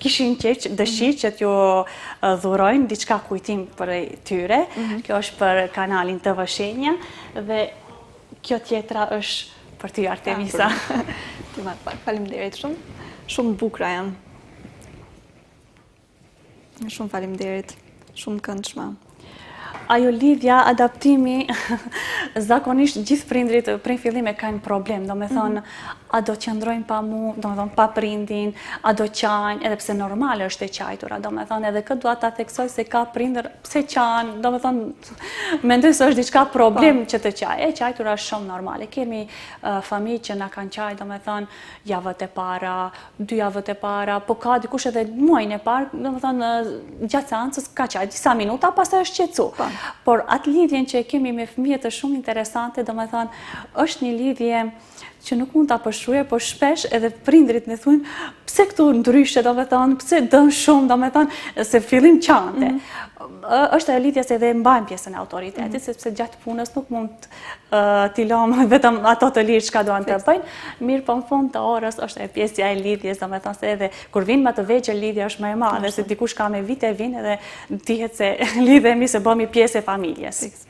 Kishin qejf, dëshirë që t'ju dhurojnë diçka kujtim prej tyre. Mhm. Kjo është për kanalin TV Shenja dhe kjo tjetra është për ty Artemisa. Ti marr pak, faleminderit shumë. Shumë të bukura janë. Shumë faleminderit. Shumë të këndshme. Ajo lidhja, adaptimi, zakonisht gjithë prindrit prej fillim e kanë problem, do me thonë, mhm. a do qëndrojnë pa mu, do me thonë, pa prindin, a do qajnë, edhe pse normale është e qajtura, do me thonë, edhe këtë dua ta theksoj se ka prindër, pse qanë, do me thonë, mendoj se është diçka problem po. që të qajë, e qajtura është shumë normale, kemi familje që na kanë qajtë, do me thonë, javët e para, dy javët e para, po ka dikush edhe muajin e parë, domethënë, gjatë seancës ka qajt disa minuta, pastaj është qetësu. Po. Por atë lidhjen që e kemi me fëmijët është shumë interesante, domethënë, është një lidhje që nuk mund ta përshkruaj, por shpesh edhe prindrit më thonë, pse këtu ndryshe, domethënë, pse dën shumë, domethënë, se fillim qante. Mm -hmm. Është ajo lidhja se edhe mbajmë pjesën e autoritetit, mm -hmm. sepse gjatë punës nuk mund t'i lëmë vetëm ato të lirë çka duan të bëjnë, mirëpo në fund të orës është e pjesja e lidhjes, domethënë se edhe kur vinë më të vegjël lidhja është më e madhe, se dikush ka me vite vinë edhe dihet se lidhemi se bëhemi pjesë e familjes.